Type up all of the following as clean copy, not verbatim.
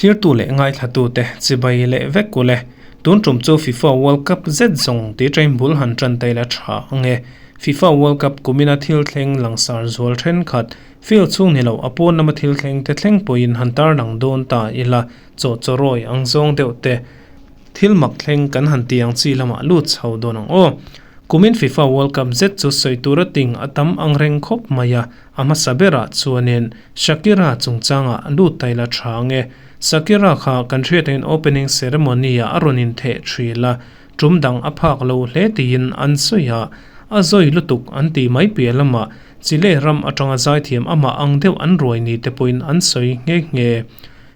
Thlirtu leh ngaithlatute chibai leh vek u le. Tun tum chu FIFA World Cup zet zawng tih train bul han tan ta ila tha ang e. FIFA World Cup kumina thil thleng langsar zual thenkhat, field chhung ni lo a pawn lama thil thleng te thleng pawhin han tarlang dawn ta ila chaw chawrawi ang zawng deuh te. Thil mak thleng kan han ti ang chi lamah lut chho dawn ang aw. Kumin FIFA World Cup zet chu sawi tura ting a tam ang reng khawp mai a, a hmasa berah chuanin Shakira chungchangah lut ta ila tha ang e. Shakira kha kan hriatangin opening ceremony-ah a rawn intheh thil a, tum dang a phak lo hle tiin an sawi a, a zawi lutuk an tih mai piah lamah Chile ram atanga zaithiam amah ang deuh an ruai ni te pawhin an sawi nghe nghe.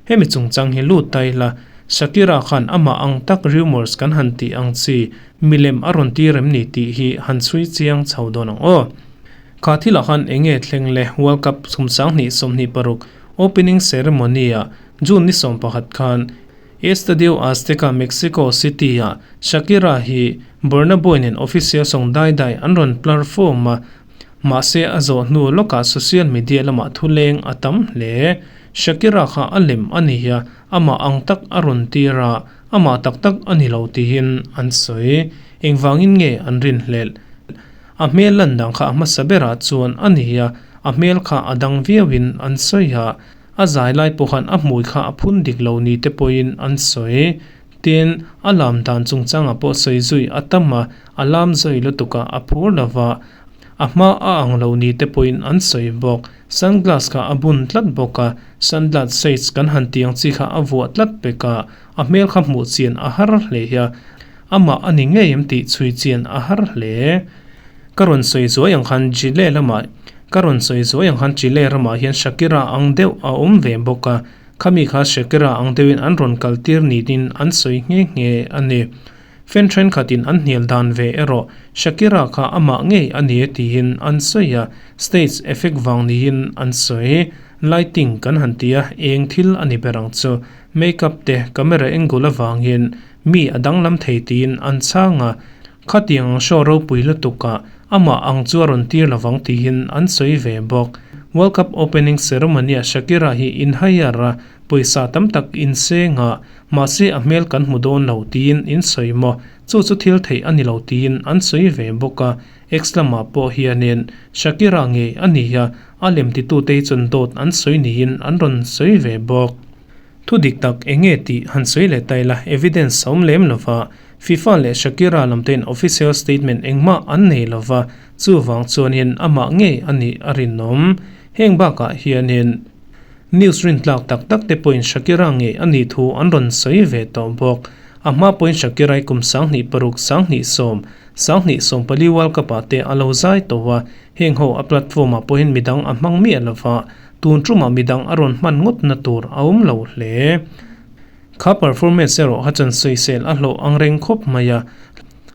Hemi chungchang hi lut ta ila, Shakira khan amah ang tak rumours kan han tih ang chi milem a rawn tir em ni tih hi han chhui chiang chho dawn ang aw. Kha thilah khan eng nge thleng le World Cup 2026 opening ceremony-ah June ni 11 khan Estadio Azteca Mexico City-ah Shakira hi Burna Boy nen official song Dai Dai an rawn plarform a, Mahse a zawh hnu lawkah social media lamah thuleng a tam hle. Shakira kha a lem a ni a, amah ang tak a rawn tir a, amah tak tak a ni lo tiin an sawi. Engvangin nge an rinhlelh? A hmel lan dang kha a hmasa berah chuan a ni a, a hmel kha a dang viauin an sawi a, a zai lai pawh khan a hmui kha a phun dik lo ni te pawhin an sawi. Tin, a lam dan chungchangah pawh sawi zui a tam a, a lam zui lutuk a, a phur lo va, a hma a ang lo ni te pawhin an sawi bawk. Sunglass kha a bun tlat bawk a, sunglass shades kan han tih ang chi kha a vuah tlat pek a, a hmel kha hmuh chian a har hle hi a, amah a ni ngei em tih chhui chian a har hle. Ka rawn sawi zuai ang khan Chile lamah Ka rawn sawi zuai ang khan Chile ramah hian Shakira ang deuh a awm ve bawk a, Khami kha Shakira ang deuhin an rawn kal tir niin an sawi nghe nghe a ni. Fan thenkhatin an hnial dan ve erawh Shakira kha amah ngei a ni tiin an sawi a, stage effect vang niin an sawi. Lighting kan han ti a, eng thil a ni ber ang chu. Makeup te, camera angle avangin mi a danglam thei tiin an chhang a, Khatiang ang show ropui lutukah amah ang chu a rawn tir lovang tiin an sawi ve bawk. World Cup opening ceremony-ah Shakira hi inhaiar a, pawisa tam tak inseng a, mahse a hmel kan hmu dawn lo tiin in sawi maw? Chu chu thil theih a ni lo tiin an sawi ve bawk a. X lamah pawh hianin Shakira ngei a ni a, a lem titute hi chuan dawt an sawi niin an rawn sawi ve bawk. Thu dik tak eng nge tih han sawi leh ta ila, evidence a awm lem lova, FIFA leh Shakira lamtein official statement engmah an nei lova, chuvang chuanin amah ngei a nih a rinawm. Heng bakah hianin news rintlak tak tak te pawhin Shakira ngei a nih thu an rawn sawi ve tawh bawk. A hma pawhin Shakira-i kum 2006, 2010, 2014 World Cup-ah te a lo zai tawh a, heng ho a platform-ah pawhin midang a hmang miah lova, Tun tumah midang a rawn hman ngawtna tur a awm lo hle. Kha performance erawh kha chuan sawisel a hlawh ang reng khawp mai a.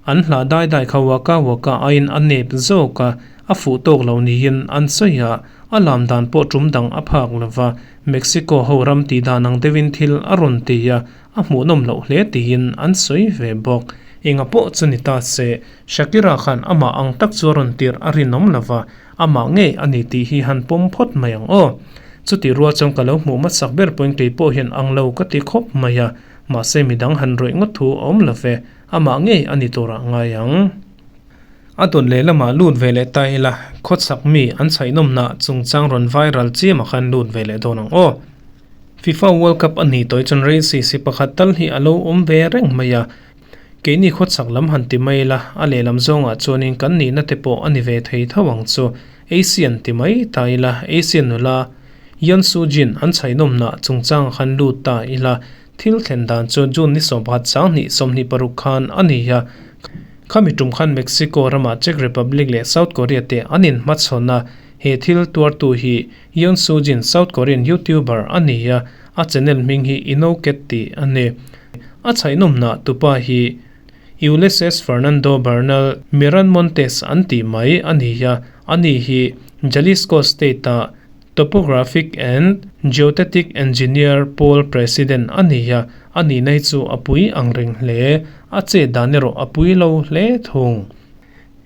An hlah dai dai kha waka waka aiin a nep zawk a, a fuh tawk lo niin an sawi a, a lam dan pawh tum dang a phak lo va, Mexico ho ram tih dan ang deuhin thil a rawn ti a, a hmuhnawm loh hle tiin an sawi ve bawk. Enga pawh chu ni ta se, Shakira khan amah ang tak chu a rawn tirh a rinawm lo va, Amah ngei a ni tih hi han pawm phawt mai ang aw. Chuti rual chuan ka lo hmuh hmasak ber pawhin kei pawh hian ang lo ka ti khawp mai a, mahse midang han rawih ngawt thu a awm lo ve, amah ngei a ni turah ngai ang. A dawt leh lamah lut ve leh ta ila, khawchhak mi an chhaihnawmna chungchang rawn viral chiamah khan lut ve leh dawn ang aw. FIFA World Cup a ni tawih chuan racist hi pakhat tal hi a lo awm ve reng mai a, Keini khawchhak lam han ti mai ila, a lehlam zawngah chuanin kan nihna te pawh a ni ve thei tho ang chu. Asian ti mai ta ila, Asian nula Yeon Soo Jin an chhaihnawmnah chungchang khan lut ta ila, thil thlen dan chu June ni 11 2026 khan a ni a. Khami tum khan Mexico ramah Czech Republic leh South Korea te an inhmachhawn a, he thil tuartu hi Yeon Soo Jin South Korean YouTuber a ni a, a channel hming hi Inoket tih a ni. A chhaihnawmna tupa hi Ulises Fernando Bernal Miranmontes an tih mai a ni a, ani hi Jalisco State-a Topographic and Geodetic Engineer pawl President a ni a, a nihna hi chu a pui ang reng hle, a chet dan erawh a pui lo hle thung.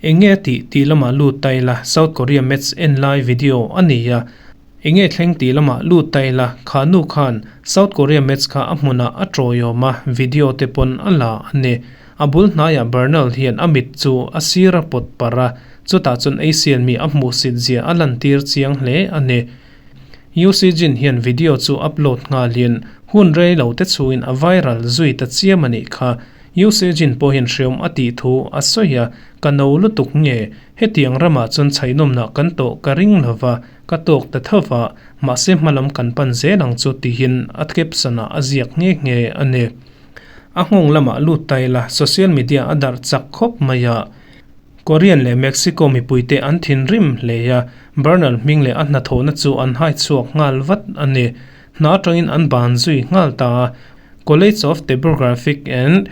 Eng nge a tih tih lamah lut ta ila, South Korea match en lai video a ni a. Enge thleng tih lamah lut ta ila, kha nu khan South Korea match kha a hmunah a tawiawm a, video te pawn a la a ni. A bul hnaiah Bernal hian a mit chu a sir a pawt parh a, chutah chuan Asian mi a hmuhsit zia a lantir chiang hle a ni. UC Jin hian video chu upload nghalin hun rei lo te chhungin a viral zui ta chiam a nih kha. UC Jin pawhin hreawm a tih thu a sawi a, Ka no lutuk nge, hetiang ramah chuan chhaihnawmna kan tawh ka ring lo va, ka tawk ta tho va, mahse hmalam kan pan zel ang chu tihin a caption ah a ziak nghe nghe a ni. A nghawng lamah lut ta ila social media a darh chak khawp mai a. Korean leh Mexico mipuite an thinrim hle a, Bernal hming leh a hnathawhna chu an hai chhuak nghal vat a ni. Hna atangin an ban zui nghal ta a, College of Topographic and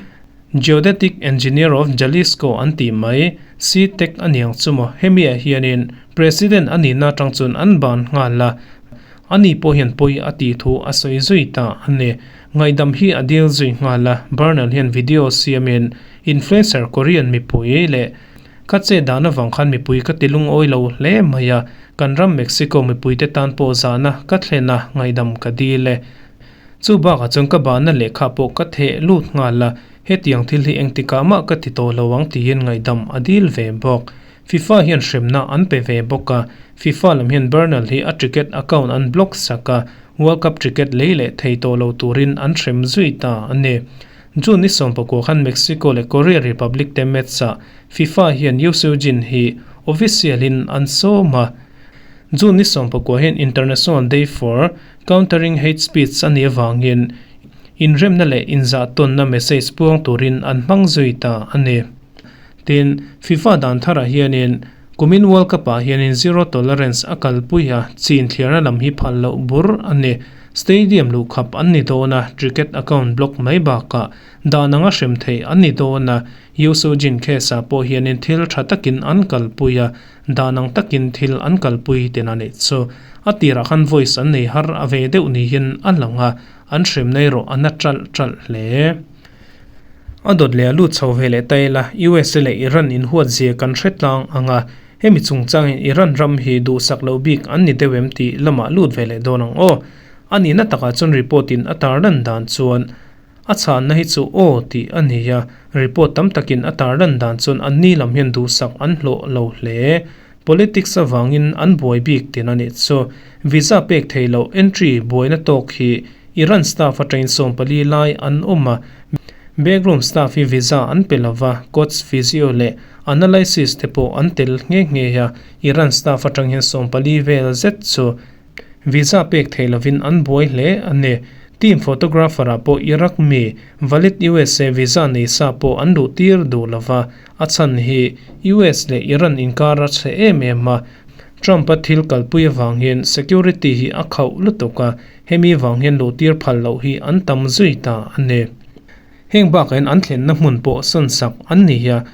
Geodetic Engineer of Jalisco an tih mai, CTEC a niang chu maw, hemiah hianin President a nihna atang chuan an ban nghal a, ani pawh hian pawi a tih thu a sawi zui ta a ni. Ngaihdam hi a dil zui nghal a, Bernal hian video siamin Influencer Korean mipui leh ka che dan avang khan mipui ka ti lungawi lo hle mai a, kan ram Mexico mipuite tan pawh zahna ka thlen a, ngaihdam ka dil e. Chu bakah chuan ka bahna lehkha pawh ka theh lut nghal a, hetiang thil hi engtikah mah ka ti tawh lo ang tiin ngaihdam a dil ve bawk. FIFA hian hremna an pe ve bawk a, FIFA lam hian Bernal hi a ticket account an block sak a, World Cup ticket lei leh thei tawh lo turin an hrem zui ta a ni. June ni 19 khan Mexico leh Korea Republic te match-ah FIFA hian Yu Seo Jin hi official-in an sawm a. June ni 19 hian International Day for Countering Hate Speech a nih avangin inremna leh inzahtawnna message puang turin an hmang zui ta a ni. Tin, FIFA dan tharah hianin kumin World Cup-ah hianin zero tolerance a kalpui a, chin thliarna lam hi phal loh bur a ni. Stadium luhkhap an ni dawn a, ticket account block mai bakah dan anga hrem theih an ni dawn a, Yu Soo Jin case-ah pawh hianin thil tha takin an kalpui a, dan ang takin thil an kalpui ten a nih chu. A tirah khan voice an nei har a ve deuh niin a lang a, an hremna erawh a na ṭalh ṭalh hle. A dawt leh a lut chho ve leh ta ila, USA leh Iran inhuat zia kan hre tlang ang a, hemi chungchangin Iran ram hi duhsak loh bik an ni deuh em tih lamah lut ve leh dawn ang aw. A nihna takah chuan report in a tarlan dan chuan a chhanna hi chu aw tih a ni a, report tam takin a tarlan dan chuan anni lam hian duhsak an hlawh lo hle. Politics avangin an buai bik tin a nih chu. Visa pek theih loh entry buaina tawk hi Iran staff atangin 14 lai an awm a, backroom staff hi visa an pe lova, coach, physio leh analysis te pawh an tel nghe nghe a, Iran staff atang hian 14 vel zet chu visa pek theih lovin an buai hle a ni. Team photographer ah pawh Iraq mi valid USA visa nei sa pawh an luh tir duh lova, a chhan hi US leh Iran inkar a chhe em em a, Trump-a thil kalpui avang hian security hi a khauh lutuk a, hemi vang hian luh tir phal loh hi an tam zui ta a ni. Heng bakah hian an thlenna hmun pawh sawn sak an ni a,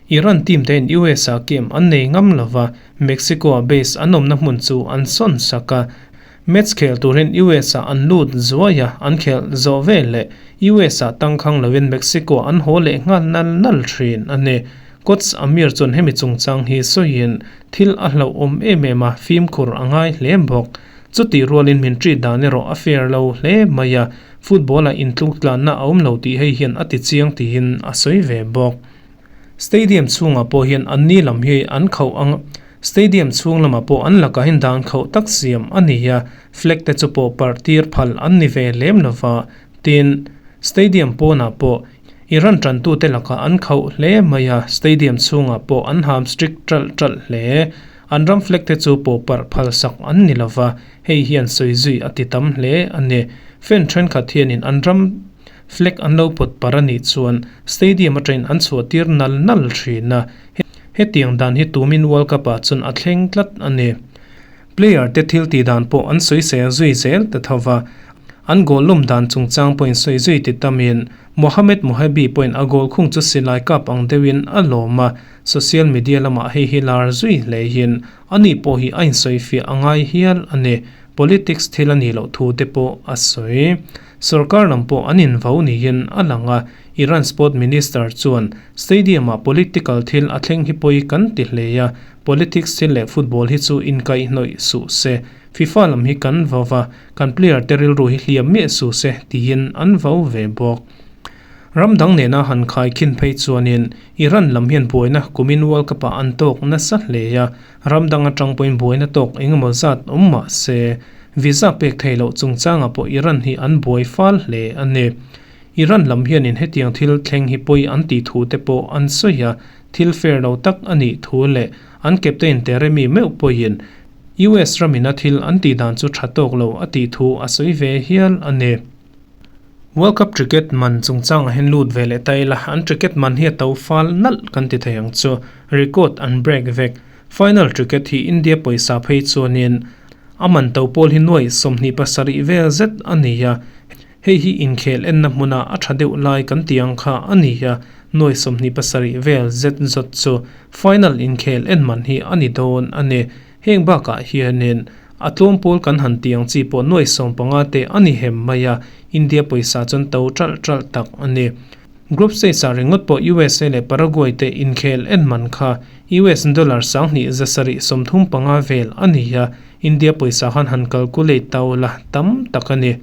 Iran team te hian US ah camp an nei ngam lova, Mexico ah base an awmna hmun chu an sawn sak a, Match khel turin US ah an lut zuai a, an khelh zawh vel leh US ah tangkhang loin Mexico an haw leh nghal nal nal thin a ni. Coach Amir chuan hemi chungchang hi sawiin thil a hlauhawm em em a, fimkhur a ngai hle bawk. Chutih rualin min treat dan erawh a fair lo hle mai a, football ah intluk tlanna a awm lo tih hei hian a ti chiang tiin a sawi ve bawk. Stadium chhungah pawh hian anni lam hi an khauh ang. Stadium chhung lamah pawh an lakah hian dan khauh tak siam a ni a, flag te chu pawh parh tir phal an ni ve lem lova, tin, stadium pawnah pawh Iran tantute lakah an khauh hle mai a, stadium chhungah pawh an ham strict ṭalh ṭalh hle. An ram flag te chu pawh parh phal sak an ni lova, hei hian sawi zui a ti tam hle a ni. Fan ṭhenkhat hianin an ram flag an lo pawt parh a nih chuan stadium aṭangin an chhuah tir nal nal ṭhin a. Hetiang dan hi tumin World Cup ah chuan a thleng tlat a ni. Player te thil tih dan pawh an sawi sel zui zel ta tho va, an goal lum dan chungchang pawhin sawi zui ti tamin Mohamed Mohebi pawhin a goal khung chu silai kap ang deuhin a lawm a, social media lamah hei hi lar zui hleihin ani pawh hi a insawi fiah a ngai hial a ni. Politics thil a nih loh thu te pawh a sawi. Sorkar lam pawh an invo niin a lang a, Iran Sport Minister chuan Stadium-ah political thil a thleng hi pawi kan ti hle a, politics thil leh football hi chu inkaihhnawih suh se. FIFA lam hi kan vau va, kan player te rilru hi hliam miah suh se tiin an vau ve bawk. Ram dang nena han khai khin phei chuanin Iran lam hian buaina kumin World Cup ah an tawk nasa hle a, ram dang atang pawhin buaina tawk engemaw zat awm mah se visa pek theih loh chungchangah pawh Iran hi an buai fal hle a ni. Iran lam hianin hetiang thil thleng hi pawi an tih thu te pawh an sawi a, thil fair lo tak a nih thu leh an captain Taremi meuh pawhin US ramina thil an tih dan chu tha tawk lo a tih thu a sawi ve hial a ni. World Cup ticket man chungchangah hian lut ve leh ta ila, an ticket man hi a to fal nalh kan ti thei ang chu, record an break vek. Final ticket hi India pawisa phei chuanin a man to pawl hi nuai 27 vel zet a ni a, hei hi inkhel enna hmuna a tha deuh lai kan ti ang kha a ni a, nuai 27 vel zet zawt chu final inkhel en man hi a ni dawn a ni. Heng bakah hianin a tlawm pawl kan han tih ang chi pawh nuai 15 te a ni hem mai a, India pawisa chuan to ṭalh ṭalh tak a ni. Group stage ah ringawt pawh USA leh Paraguay te inkhel en man kha US dollar 1735 vel a ni a, India pawisa khan han calculate tau la tam tak a ni.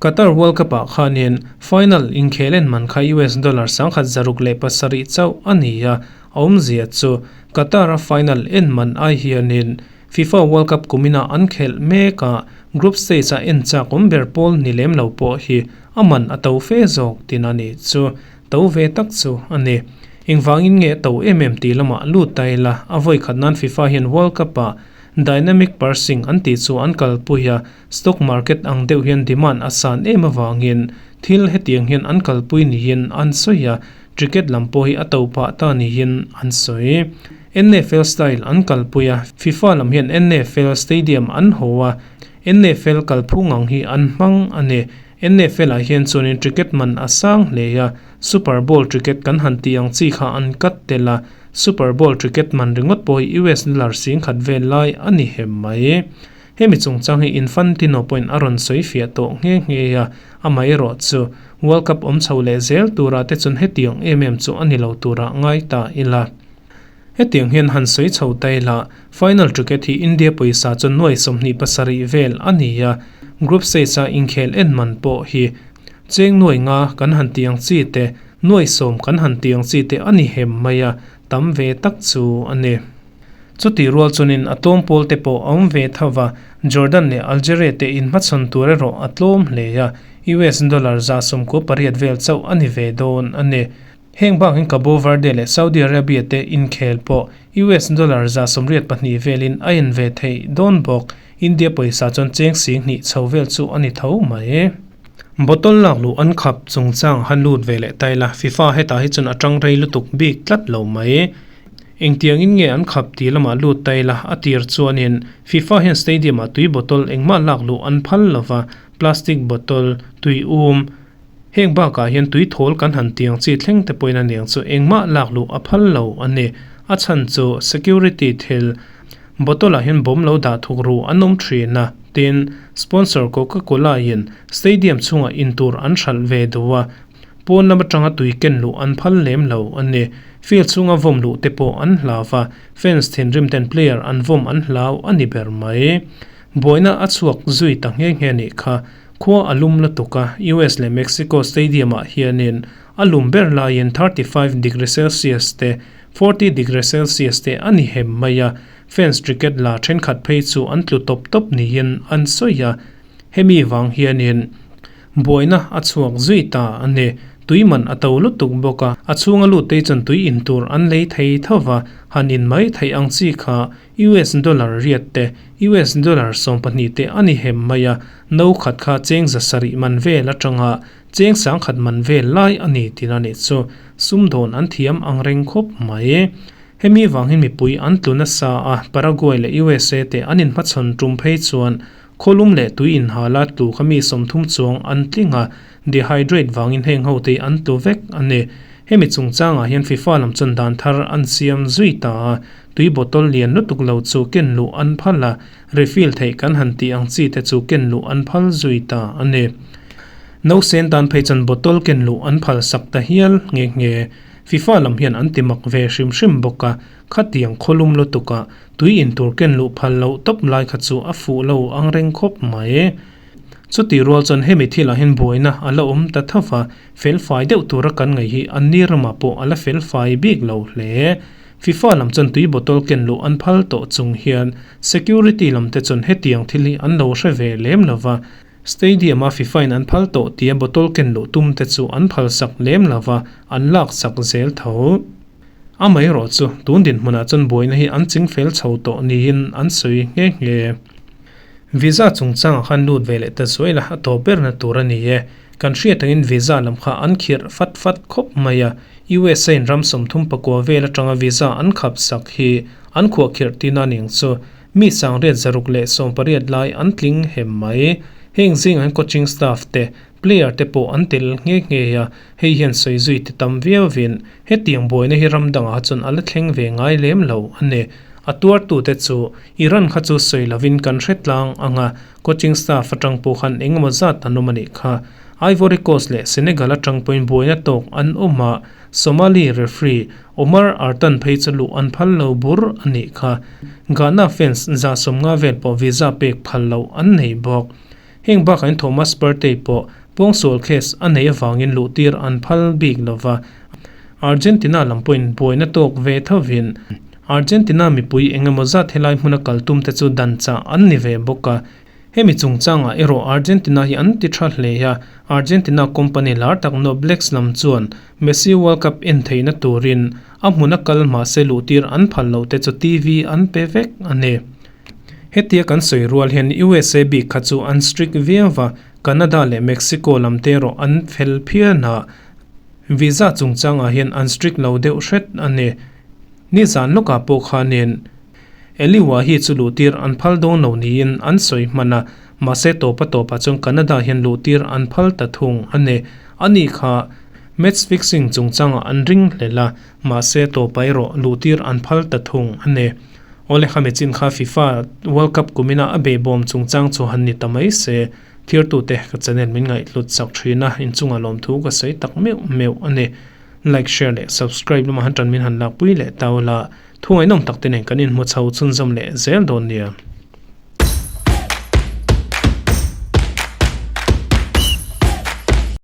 Qatar World Cup ah khanin final inkhel en man kha US dollar 1607 chauh a ni a, a awmzia chu Qatar a final en man ai hianin FIFA World Cup kumina an khelh mek a, group stage a en chak awm ber pawl ni lem lo pawh hi a man a to fe zawk tin a ni chu to ve tak chu a ni. Engvangin nge to em em tih lamah lut ta ila, a vawi khat nan FIFA hian World Cup ah dynamic pricing an tih chu an kalpui a, Stock market ang deuh hian demand a san em avangin thil hetiang hian an kalpui niin an sawi a, ticket lam pawh hi a to phah ta niin an sawi. NFL style an kalpui a, FIFA lam hian NFL stadium an haw a, NFL kalphung ang hi an hmang a ni. NFL ah hian chuanin ticket man a sang hle a, Super Bowl ticket kan han tih ang chi kha an cut tel a, Super Bowl ticket man ringawt pawh hi US dollar 10,000 vel lai a ni hem mai. Hemi chungchang hi Infantino pawhin a rawn sawi fiah tawh nghe nghe a, amaherawh chu World Cup awm chho leh zel turah te chuan hetiang em em chu a ni lo turah ngai ta ila. Hetiang hian han sawi chho ta ila, final ticket hi India pawisa chu nuai 27 vel a ni a, group stage a inkhel en man pawh hi cheng nuai nga kan han tih ang chi te, nuai 10 kan han tih ang chi te a ni hem mai a, tam ve tak chu a ni. Chutih rual chuanin a tlawm pawl te pawh a awm ve tho va, Jordan leh Algeria te inhmachhawn tur erawh a tlawm hle a, US dollar 98 vel chauh a ni ve dawn a ni. Heng bakin Cabo Verde leh Saudi Arabia te inkhel pawh US dollar 82 velin a en ve theih dawn bawk. India pawisa chuan cheng 2000 chho vel chu a ni tho mai. Bottle lak luh an khap chungchang han lut ve leh ta ila, FIFA hetah hi chuan a tang rei lutuk bik tlat lo mai. Engtiangin nge an khap tih lamah lut ta ila, a tir chuanin FIFA hian stadium ah tui bottle engmah lak luh an phal lova, plastic bottle, tui um, heng bakah hian tui thawl kan han tiang chi thleng te pawhin a niang chu engmah lak luh a phal lo a ni. A chhan chu security thil bottle ah hian bawm lo dah thuk ru an awm thin a, tin sponsor Coca Cola in stadium chhungah intur an hralh ve duh a, Pawn lam atanga tui ken luh an phal lem lo a ni. Field chhunga vawm luh te pawh an hlau va, fans thinrim ten player an vawm an hlau a ni ber mai. Buaina a chhuak zui ta nghe nghe nih kha. Khua a lum lutuk a, US leh Mexico stadium ah hianin a lum ber laiin 35 degree Celsius te, 40 degree Celsius te a ni hem mai a, fans ticket la thenkhat phei chu an tlu tawp tawp niin an sawi a. Hemi vang hianin buaina a chhuak zui ta a ni. Tui man a to lutuk bawk a, a chhunga lut te chuan tui in tur an lei thei tho va, han in mai theih ang chi kha US dollar riat te, US dollar 12 te a ni hem mai a, no khat kha cheng 700 man vel atanga cheng 1000 man vel lai a ni tin a nih chu. Sumdawn an thiam ang reng khawp mai. Hemi vang hi mipui an tlu nasa a, Paraguay leh USA te an inhmachhawn tum phei chuan Khawlum leh tui inhala tlu kha mi 30 chuang an tling a, dehydrate vangin heng ho te an tlu vek a ni. Hemi chungchangah hian FIFA lam chuan dan thar an siam zui ta a, tui bottle lian lutuk lo chu ken luh an phal a, refill theih kan han tih ang chi te chu ken luh an phal zui ta a ni. No sen tan phei chuan bottle ken luh an phal sak ta hial nghe nghe. FIFA lam hian an ti mak ve hrim hrim bawk a. Khatiang khawlum lutuka tui intur ken luh phal loh tawp lai kha chu a fuh lo ang reng khawp mai. Chutih rual chuan hemi thilah hian buaina a la awm ta tho va, felfai deuh tura kan ngaih hi an ni ramah pawh a la felfai bik lo hle. FIFA lam chuan tui bottle ken luh an phal tawh chung hian security lam te chuan hetiang thil hi an lo hre ve lem lo va, Stadium-a FIFA in an phal tawh tia bottle ken luh tum te chu an phalsak lem lo va, an laksak zel tho. Amaherawh chu tun dinhmunah chuan buaina hi an chingfel chho tawh niin an sawi nghe nghe. Visa chungchangah khan lut ve leh ta zuai la, a tawp berna tur a ni e. Kan hriat angin visa lam kha an khirh fat fat khawp mai a, USA in ram 34 vel atanga visa an khap sak hi an khuah khirh tina ning chu mi 1880 lai an tling hem mai. Heng zingah hian coaching staff te, player te pawh an tel nghe nghe a, hei hian sawi zui ti tam viauvin hetiang buaina hi ram dangah chuan a la thleng ve ngai lem lo a ni. A tuartute chu Iran kha chu sawi lovin kan hre tlang ang a, coaching staff atang pawh khan engemaw zat an awm a nih kha. Ivory Coast leh Senegal atang pawhin buaina tawk an awm a, Somali referee Omar Artan phei chu luh an phal lo bur a nih kha. Ghana fans 150 vel pawh visa pek phal loh an nei bawk. Heng bakah hian Thomas Partey pawh pawngsual case a nei avangin luhtir an phal bik lova, Argentina lam pawhin buaina tawk ve thovin Argentina mipui engemaw zat helai hmuna kal tum te chu dan chah an ni ve bawk a. Hemi chungchangah erawh Argentina hi an ti tha hle a, Argentina company lar tak Noblex lam chuan Messi World Cup en theihna turin a hmuna kal mahse luhtir an phal loh te chu TV an pe vek a ni. Hetia kan sawi rual hian USA bik kha chu an strict viau va, Canada leh Mexico lam te erawh an fel phian a, visa chungchangah hian an strict lo deuh hret a ni. Nizan lawkah pawh khanin Eliwa hi chu luhtir an phal dawn lo niin an sawi hman a, mahse tawpa tawpah chuan Canada hian luhtir an phal ta thung a ni. Ani kha match fixing chungchangah an ring hlel a, mahse tawpa erawh luhtir an phal ta thung a ni. Awle khami chin kha FIFA World Cup kumina a behbawm chungchang chu han ni ta mai se, thirtute ka channel min ngaihhlut chak thin a, inchungah lawmthu ka sawi tak meuh meuh a ni. Like, share leh subscribe lamah han tan min han lakpui leh tau la, thu ngaihnawm tak te nen kan inhmu chho chhunzawm leh zel dawn nia.